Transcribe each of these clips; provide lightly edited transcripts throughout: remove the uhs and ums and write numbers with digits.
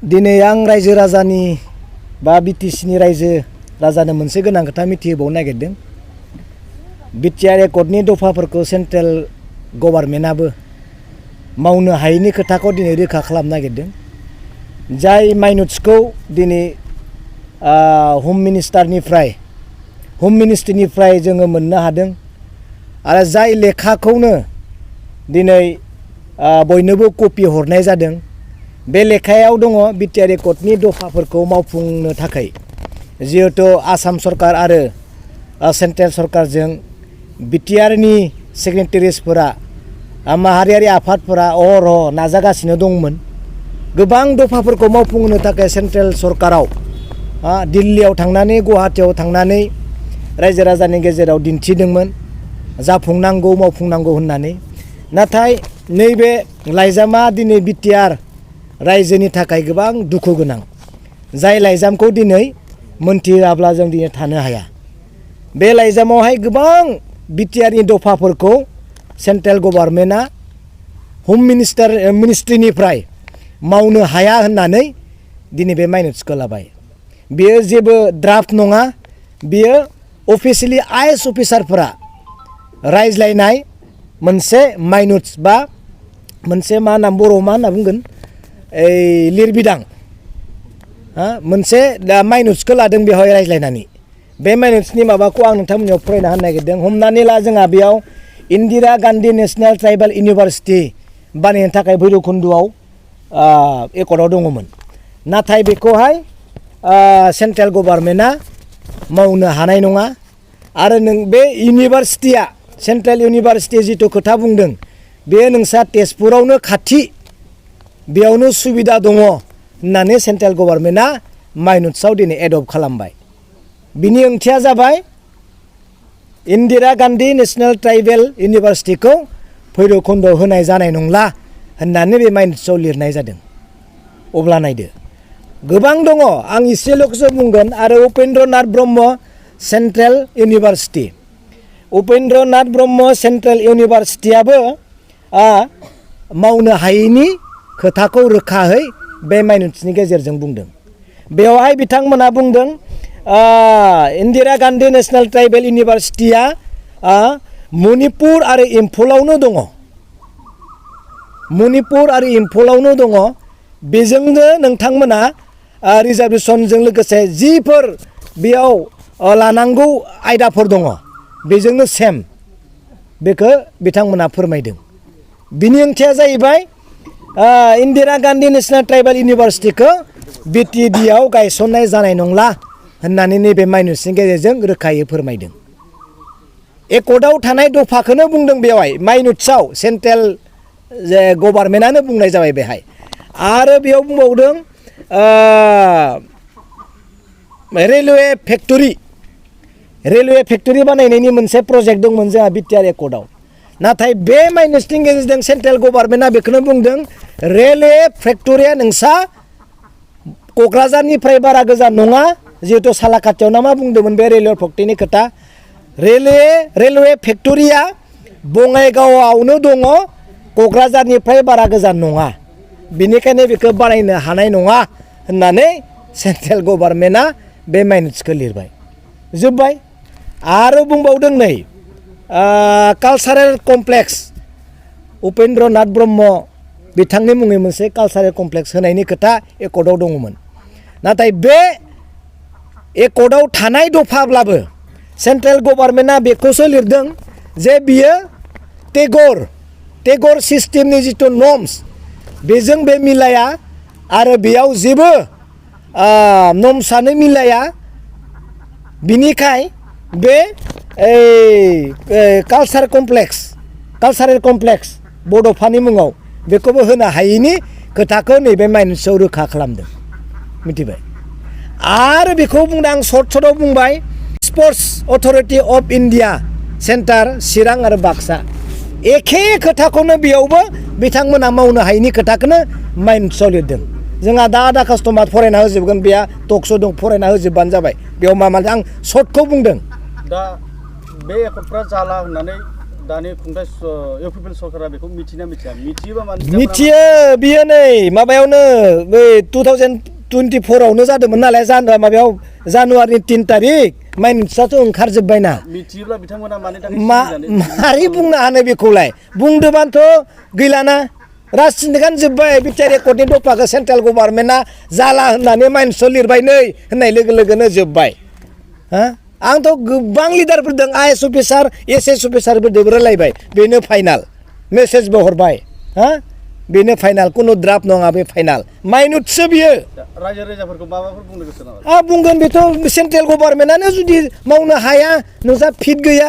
दिनै आं रायजो राजानि बा बिटिसिनि रायजो राजानो मोनसे गोनां खोथा मिथिहोबावनो नागिरदों। बिटिआर एकर्डनि दफाफोरखौ सेन्ट्रेल गभर्नमेन्टआबो मावनो हायैनि खोथाखौ दिनै रोखा खालामनो नागिरदों। जाय माइनट्सखौ दिनै हम मिनिस्ट्रिनिफ्राय जोङो मोननो हादों आरो जाय लेखाखौनो दिनै बयनोबो कपि हरनाय जादों। बे लेखायाव दङ बिटिआर एकर्डनि दफाफोरखौ मावफुंनो थाखाय जिहेतु आसाम सरकार आरो सेन्ट्रेल सरकारजों बिटिआरनि सिगनेटारिसफोरा माहारियारि आफादफोरा अहरह नाजागासिनो दंमोन। गोबां दफाफोरखौ मावफुंनो थाखाय सेन्ट्रेल सरकाराव दिल्लीयाव थांनानै गुवाहाटीयाव थांनानै रायजो राजानि गेजेराव दिन्थिदोंमोन जाफुंनांगौ मावफुंनांगौ होननानै। नाथाय नैबे लाइजामा दिनै बिटिआर रायजोनि थाखाय गोबां दुखु गोनां। जाय लाइजामखौ दिनै मोनथियाब्ला जों दिनै थानो हाया। बे लाइजामावहाय गोबां बिटिआरनि दफाफोरखौ सेन्ट्रेल गभर्नमेन्टआ हम मिनिस्ट्रिनिफ्राय मावनो हाया होननानै दिनै बे माइनट्सखौ लाबाय। बेयो जेबो ड्राफ्ट नङा, बेयो अफिसियेलि आइएस अफिसारफोरा रायज्लायनाय मोनसे माइनट्स बा मोनसे मा होनना बर'आव मा होनना बुंगोन लिरबिदां मोनसे दा माइनट्सखौ लादों बेवहाय रायज्लायनानै। बे माइनट्सनि माबाखौ आं नोंथांमोननियाव फरायना होनो नागिरदों। हमनानै ला जोंहा बेयाव Indira Gandhi national tribal university बानायनो थाखाय भैरबकुन्द'आव एकर्डआव दङमोन। नाथाय बेखौहाय सेन्ट्रेल गभर्नमेन्टआ मावनो हानाय नङा। आरो नों बे इउनिभारसिटिया सेन्ट्रेल इउनिभारसिटि जिथु खोथा बुंदों बे नोंसा तेजपुरावनो खाथि बेयावनो सुबिदा दङ होननानै सेन्ट्रेल गभर्नमेन्टआ माइनट्सआव दिनै एडप्ट खालामबाय। बिनि ओंथिया जाबाय इन्दिरा गान्धी नेशनेल ट्राइबेल इउनिभारसिटिखौ भैरबकुन्द'आव होनाय जानाय नंला होननानै बे माइनट्सआव लिरनाय जादों। अब्ला नायदो गोबां दङ, आं इसेल'सो बुंगोन। आरो Upendranath Brahma central university, Upendranath Brahma central इउनिभारसिटियाबो मावनो हायैनि खोथाखौ रोखाहै बे माइनट्सनि गेजेरजों बुंदों। बेवहाय बिथांमोना बुंदों इन्दिरा गान्धी नेशनेल ट्राइबेल इउनिभारसिटिया मणिपुर आरो इम्फलावनो दङ। मणिपुर आरो इम्फलावनो दङ। बेजोंनो नोंथांमोना रिजार्भेसनजों लोगोसे जिफोर बेयाव लानांगौ आयदाफोर दङ बेजोंनो सेम बेखौ बिथांमोना फोरमायदों। बिनि ओंथिया जाहैबाय इन्दिरा गान्धी नेशनेल ट्राइबेल इउनिभारसिटिखौ बिटिएडिआव गायसननाय जानाय नंला होननानै नैबे माइनट्सनि गेजेरजों रोखायै फोरमायदों। एकर्डआव थानाय दफाखौनो बुंदों बेवहाय माइनट्सआव सेन्ट्रेल गभर्नमेन्टआनो बुंनाय जाबाय बेहाय। आरो बेयाव बुंबावदों रेलवे फेक्टरि बानायनायनि मोनसे प्रजेक्ट दंमोन जोंहा बिटिआर एकर्डआव। नाथाय बे माइनट्सनि गेजेरजों सेन्ट्रेल गभर्नमेन्टआ बेखौनो बुंदों रेलवे फेक्टरिया नोंसा क'क्राझारनिफ्राय बारा गोजान नङा। जिहेतु सालाकाटियाव ना मा बुंदोंमोन बे रेलवे फेक्टरिनि खोथा। रेलवे फेक्टरिया बङाइगावआवनो दङ, क'क्राझारनिफ्राय बारा गोजान नङा। बिनिखायनो बेखौ बानायनो हानाय नङा होननानै सेन्ट्रेल गभर्नमेन्टआ बे माइनट्सखौ लिरबाय। जोब्बाय। आरो बुंबावदों नै कालचारेल कमप्लेक्स उपेन्द्रनाथ ब्रह्म बिथांनि मुङै मोनसे कालचारेल कमप्लेक्स होनायनि खोथा एकर्डआव दङमोन। नाथाय बे एकर्डआव थानाय दफाब्लाबो सेन्ट्रेल गभर्नमेन्टआ बेखौसो लिरदों जे बियो टेगर सिस्टेमनि जिथु नर्म्स बेजों बे मिलाया आरो बेयाव जेबो नर्म्सआनो मिलाया। बिनिखाय बे कालचारेल कमप्लेक्स बड'फानि मुङाव बेखौबो होनो हायैनि खोथाखौ नैबे माइनट्सआव रोखा खालामदों। मिथिबाय। आरो बेखौ बुंदों आं सर्टआव बुंबाय sports authority of India centre Chirang आरो बाक्सा एखे खोथाखौनो बेयावबो बिथांमोना मावनो हायैनि खोथाखौनो माइनट्सआव लिरदों। जोंहा दा आधा कास्टमार फरायना होजोबगोन, बेहा टकस' दं फरायना होजोबबानो जाबाय। बेयाव मा आं सर्टखौ बुंदों। दा बे एकर्डफ्रा जाला होननानै दानि खुंथाय इउपिपिएल सरकारा बेखौ मिथिना मिथिया मिथियोबा माने मिथियो बियो नै माबायावनो बै 2024 आवनो जादोंमोन नालाय माबायाव जानुवारिनि 3 तारिख माइनसाथ' ओंखारजोब्बायना मिथियोब्ला बिथांमोना मानि थाखाय मारै बुंनो हानो बेखौलाय बुंदोबानोथ' गैलाना राजनितिकानो जोब्बाय बिटिआर रेकर्डनि दफाखौ सेन्ट्रेल गभर्नमेन्टआ जाला होननानै माइनसआव लिरबाय नै होननाय लोगो लोगोनो जोब्बाय हा आंथ' गोबां लिडारफोरदों आइएस अफिसार एसएस अफिसारफोरदों रायलायबाय बेनो फाइनाल मेसेजबो हरबाय हा बेनो फाइनाल कुनु ड्राफ्ट नङा बे फाइनाल माइनुटसो बियो रायजो राजाफोरखौ माबाफोर बुंनो गोसो नामा बुंगोन बेथ' सेन्ट्रेल गभर्नमेन्टआनो जुदि मावनो हाया नोंसा फिट गैया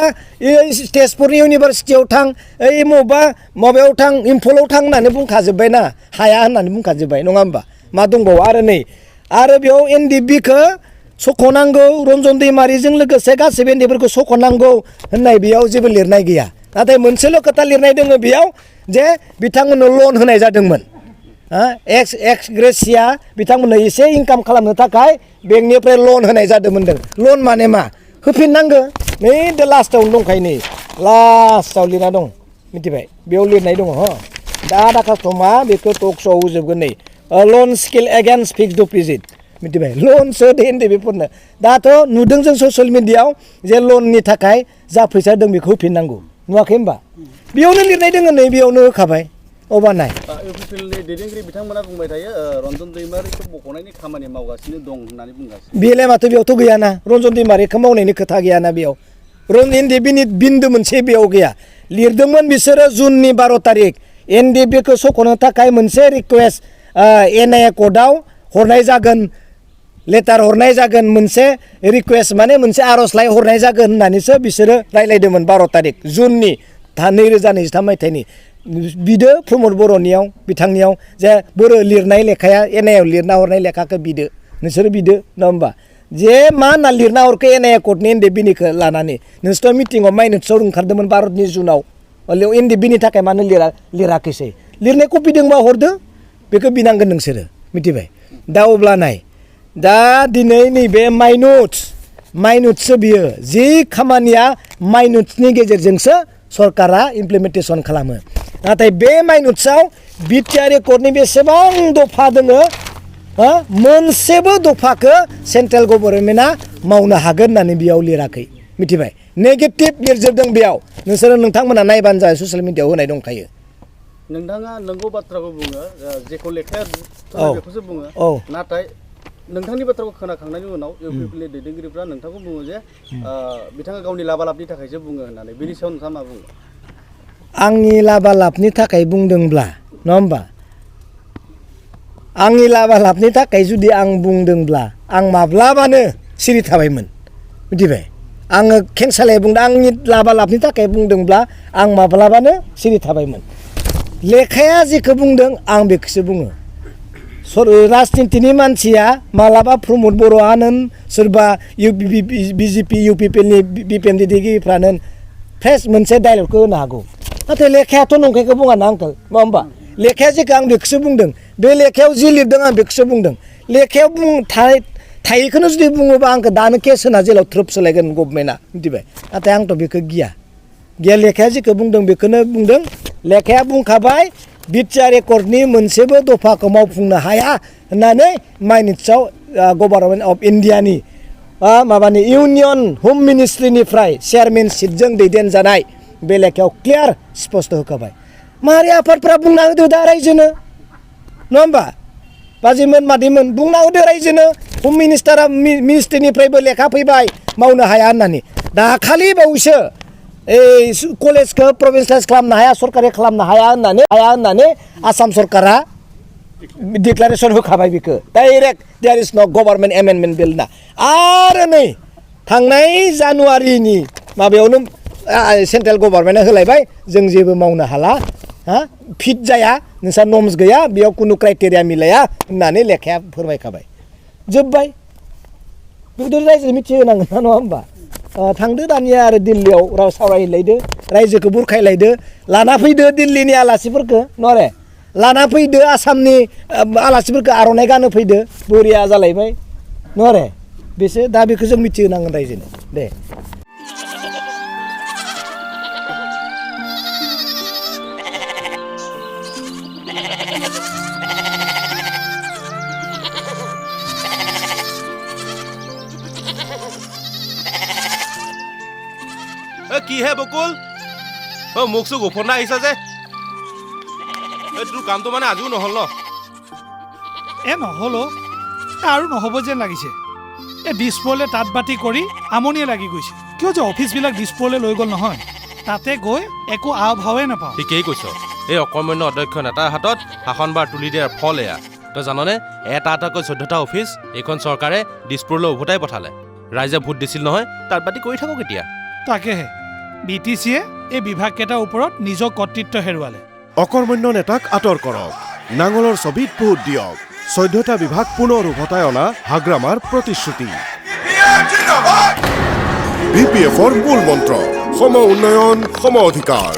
तेजपुरनि इउनिभारसिटियाव थां ओइ माबायाव थां इम्फलाव थां होननानै बुंखाजोब्बायना हाया होननानै बुंखाजोब्बाय नङा होमबा मा दंबावो आरो बेयाव एनडिएफबिखौ सख'नांगौ रन्जन दैमारिजों लोगोसे गासैबो एनडिएफबिफोरखौ सख'नांगौ होननाय बेयाव जेबो लिरनाय गैया नाथाय मोनसेल' खोथा लिरनाय दङ बेयाव जे बिथांमोननो लन होनाय जादोंमोन एक्स ग्रेसिया बिथांमोननो एसे इनकाम खालामनो थाखाय बेंकनिफ्राय लन होनाय जादोंमोन लन माने मा होफिननांगौ नै दा लास्टआवनो दंखायो नै लास्टआव लिरना दं मिथिबाय बेयाव लिरनाय दङ दा कास्टमा बेखौ टक श'आव होजोबगोन नै लन स्किल एगेन्स्ट फिक्सड डिप'जिट मिथिबाय लनसो दे बेफोरनो दाथ' नुदों जों ससियेल मिडियायाव जे लननि थाखाय जा फैसा दं बेखौ होफिननांगौ नुवाखै होमबा बेयावनो लिरनाय दङ नै बेयावनो होखाबाय अबानाय इउपिपिएलनि दैदेनगिरि बिथांमोना बुंबाय थायो रन्जन दैमारिखौ बख'नायनि खामानि मावगासिनो दं होननानै बुंगासिनो बेलाय माथो बेयावथ' गैयाना रन्जन दैमारिखौ मावनायनि खोथा गैयाना बेयाव एनडिएफबिनि बिन्दो मोनसे बेयाव गैया लिरदोंमोन बिसोरो जुननि 12 तारिख एनडिएफबिखौ सख'नो थाखाय मोनसे रिकुवेस्ट एनआइए कर्टआव हरनाय जागोन लेटार हरनाय जागोन मोनसे रिकुवेस्ट माने मोनसे आर'जलाइ हरनाय जागोन होननानैसो बिसोरो रायलायदोंमोन 12 तारिख जुननि 2023 मायथाइनि बिदो प्रमद बर'नियाव बिथांनियाव जे बर' लिरनाय लेखाया एनआइएआव लिरना हरनाय लेखाखौ बिदो नोंसोरो बिदो नङा होमबा जे मा होनना लिरना हरखो एनआइए कर्टनि एनडिएफबिनिखौ लानानै नोंसोरथ' मिटिङाव माइनट्सआव ओंखारदोंमोन भारतनि जुनाव एनडिएफबिनि थाखाय मानो लिराखैसै लिरनाय कपि दंबा हरदो बेखौ बिनांगोन नोंसोरो मिथिबाय दा अब्ला नाय दा दिनै नैबे माइनुट्ससो बियो जि खामानिया माइनुट्सनि गेजेरजोंसो सरकारा इमप्लिमेन्टेसन खालामो नाथाय बे माइनुट्सआव बिटिआर रेकर्डनि बेसेबां दफा दोङो मोनसेबो दफाखौ सेन्ट्रेल गभर्नमेन्टआ मावनो हागोन होननानै बेयाव लिराखै मिथिबाय नेगेटिभ लिरजोबदों बेयाव नोंथांमोना नायबानो जायो ससियेल मिडियायाव होनाय दंखायो नोंथाङा नंगौ बाथ्राखौ बुङो जेखौ लेखाया बेखौसो बुङो नाथाय नोंथांनि बाथ्राखौ खोनाखांनायनि उनाव इउपिपिएलनि दैदेनगिरिफ्रा नोंथांखौ बुङो जे बिथाङा गावनि लाबालाबनि थाखायसो बुङो होननानै बेनि सायाव नोंथाङा मा बुङो आंनि लाबालाबनि थाखाय बुंदोंब्ला नङा होमबा आंनि लाबालाबनि थाखाय जुदि आं बुंदोंब्ला आं माब्लाबानो सिरि थाबायमोन मिथिबाय आङो खेंसालाय बुंदों आंनि लाबालाबनि थाखाय बुंदोंब्ला आं माब्लाबानो सिरि थाबायमोन लेखाया जेखौ बुंदों आं बेखौसो बुङो राजनितिनि मानसिया मालाबा प्रमद बर'आनो सोरबा बिजेपि इउपिपिएलनि बिपिएम दैदेनगिरिफ्रानो फ्रेस मोनसे डायलगखौ होनो हागौ नाथाय लेखायाथ' नंखायखौ बुङा ना आंखौ नङा होमबा लेखाया जेखौ आं बेखौसो बुंदों बे लेखायाव जि लिरदों आं बेखौसो बुंदों लेखायाव थायैखौनो जुदि बुङोबा आंखौ दानो केस होना जेलाव थ्रोब सोलायगोन गभर्नमेन्टआ मिथिबाय नाथाय आंथ' बेखौ गिया लेखाया जेखौ बुंदों बेखौनो बुंदों लेखाया बुंखाबाय बिटिआर रेकर्डनि मोनसेबो दफाखौ मावफुंनो हाया होननानै माइनट्सआव गभर्नमेन्ट अफ इन्डियानि माबानि इउनियन हम मिनिस्ट्रिनिफ्राय चेयारमेनशिपजों दैदेनजानाय बे लेखायाव क्लियार स्पष्ट होखाबाय माहारि आफादफ्रा बुंना होदो दा रायजोनो नङा होमबा बाजिमोन मादैमोन बुंना होदो रायजोनो हम मिनिस्ट्रिनिफ्रायबो लेखा फैबाय मावनो हाया होननानै दाखालि बावैसो कलेजखौ प्रभिन्सियेलाइज खालामनो हाया सरकारि खालामनो हाया होननानै आसाम सरकारा डिक्लारेसन होखाबाय बेखौ डाइरेक्ट देयार इज न' गभर्नमेन्ट एमेन्डमेन्ट बिल ना आरो नै थांनाय जानुवारिनि माबायावनो सेन्ट्रेल गभर्नमेन्टआ होलायबाय जों जेबो मावनो हाला फिट जाया नोंसा नर्म्स गैया बेयाव खुनु क्राइटेरिया मिलाया होननानै लेखाया फोरमायखाबाय जोब्बाय बेखौथ' रायजो मिथिहोनांगोन ना नङा होमबा थांदो दानिया आरो दिल्लीयाव राव सावरायहैलायदो रायजोखौ बुरखायलायदो लाना फैदो दिल्लीनि आलासिफोरखौ नरे लाना फैदो आसामनि आलासिफोरखौ आर'नाइ गानो फैदो बरिया जालायबाय नरे बेसो दा बेखौ जों मिथिहोनांगोन रायजोनो दे কি হে বকুল মোক চুক উফন্দা আহিছা যে তোৰ কামটো মানে আজিও নহ'ল ন নহ'ল আৰু নহ'ব যেন লাগিছে দিছপুৰলৈ তাঁত বাতি কৰি আমনিয়ে লাগি গৈছে কিয় যে অফিচবিলাক দিছপুৰলৈ লৈ গ'ল নহয় তাতে গৈ একো আভাৱে নাপাওঁ ঠিকেই কৈছ এই অকৰ্মণ্য অধ্যক্ষ নেতাৰ হাতত শাসনভাৰ তুলি দিয়াৰ ফল এয়া তই জাননে এটা এটাকৈ 14টা অফিচ এইখন চৰকাৰে দিছপুৰলৈ উভতাই পঠালে ৰাইজে ভোট দিছিল নহয় তাঁত বাতি কৰি থাকক এতিয়া তাকেহে BTCয়ে এই বিভাগকেইটাৰ ওপৰত নিজৰ কৰ্তৃত্ব হেৰুৱালে অকৰ্মণ্য নেতাক আঁতৰ কৰক নাঙলৰ ছবিত ভোট দিয়ক 14টা বিভাগ পুনৰ উভতাই অনা হাগ্ৰামাৰ প্ৰতিশ্ৰুতি BPFৰ মূল মন্ত্ৰ সম উন্নয়ন সম অধিকাৰ